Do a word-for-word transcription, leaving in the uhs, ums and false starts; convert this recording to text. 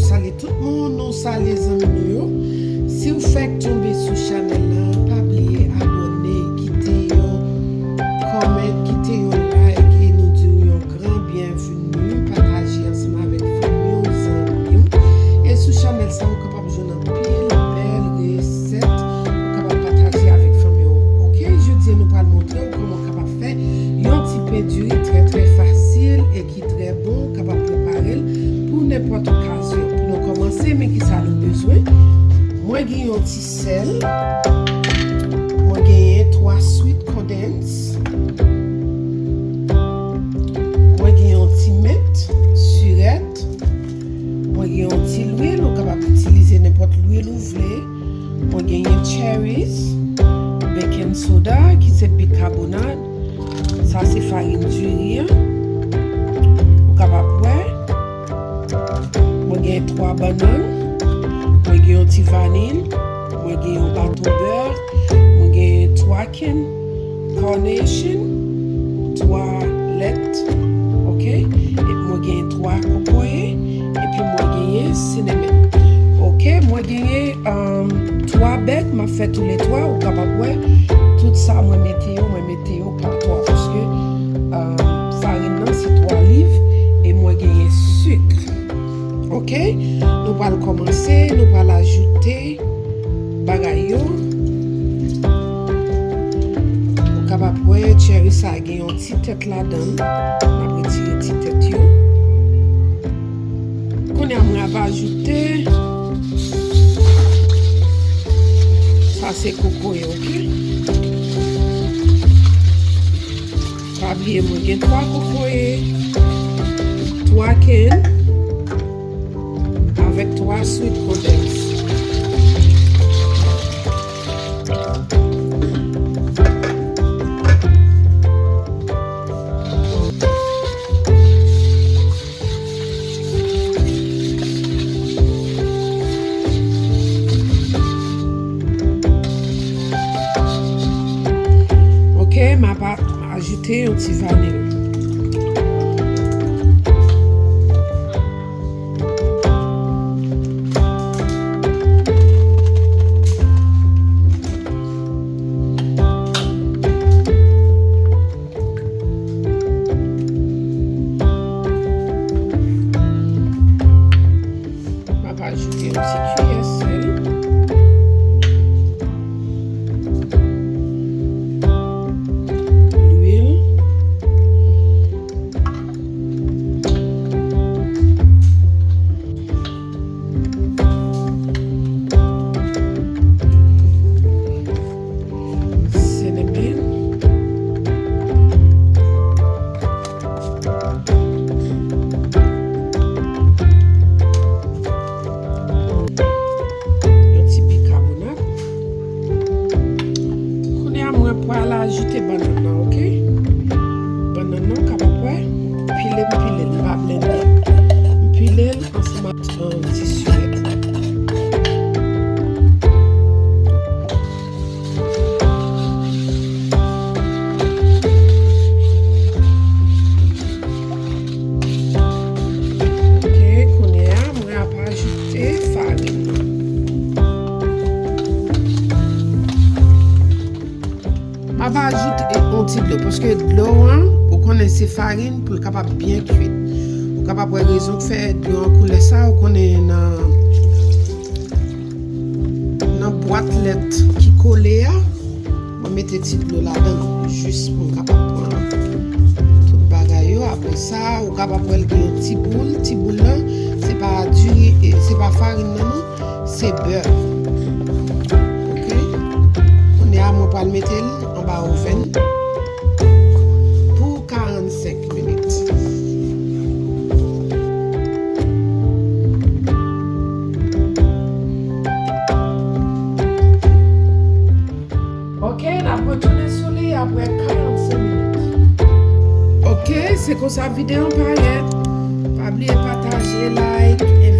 Salye tout moun, nou salye zanmi nou yo. Si w fèk tonbe sou chanèl la, pa bliye abòne, kite yon comment, kite yon like, e nou di w yon gran byenveni. Pataje ansanm avèk fanmi w, zanmi w. E sou chanèl sa, ou kapab jwenn anpil bèl resèt ou kapab pataje avèk fanmi w. Oke, jodi a nou pral montre w kòman w kapab fè yon ti pen diri trè, trè fasil e ki trè bon, ou kapab prepare l pou nenpòt okazyon. Pou nou kòmanse, men ki sa nou bezwen. Mwen gen yon ti sèl. Mwen genyen twa sweet condensed. Mwen gen yon ti mint, sirèt. Mwen gen yon ti lwil, ou kapab itilize nenpòt lwil ou vle. Mwen genyen cherries, baking soda, ki se bikabonat. Sa se farin diri an. Ou kapab wè. Mwen gen twa bannann. Mwen gen yon ti vanil. Mwen gen yon baton bè. Mwen gen twa can carnation, twa lèt, oke? Epi mwen genyen twa kokoye, epi mwen genyen cinnamon. Oke, mwen genyen, um, twa bèg, m ap fè toulètwa, ou kapab wè, tout sa mwen mete yo, mwen mete yo pa twa, paske, um, farin nan se twa liv, e mwen genyen sik. Oke, nou pral kòmanse, nou pral ajoute bagay yo. Ou kapab wè, cherry sa gen yon ti tèt ladan l. N ap retire ti tèt yo. Kounye a, mwen ap ajoute, sa se kokoye, oke? Pa bliye, mwen gen twa kokoye, twa can, avèk twa sweet condensed. Oke, m ap a-, ajoute yon ti vanil. M ap ajoute yon ti kiyè sèl. Lwil. Cinnamon. Yon ti bikabonat. Kounye a, mwen pral ajoute bannann nan, oke? Bannann nan, w kapab wè, m pile, m pile l, m pa blende. M pile l ansanm ak, um, ti sirèt. Oke, kounye a, mwen ap ajoute farin nan. M ap ajoute yon ti dlo, paske dlo an, ou konnen se farin pou l kapab byen kwit. Ou kapab wè rezon k fè dlo an koulè sa, ou konnen nan, nan bwat lèt ki kole a, mwen mete ti dlo ladan l, jis pou m kapab pran tout bagay yo. Apre sa, ou kapab wè l gen yon ti boul. Ti boul lan, se pa diri, e, se pa farin nan, non. Se bè. Oke? Kounye a, mwen pral mete l anba ovèn pou karannsenk minit. Oke, n ap retounen sou li apre karannsenk minit. Oke, se konsa videyo an parèt. Pa bliye pataje, like, and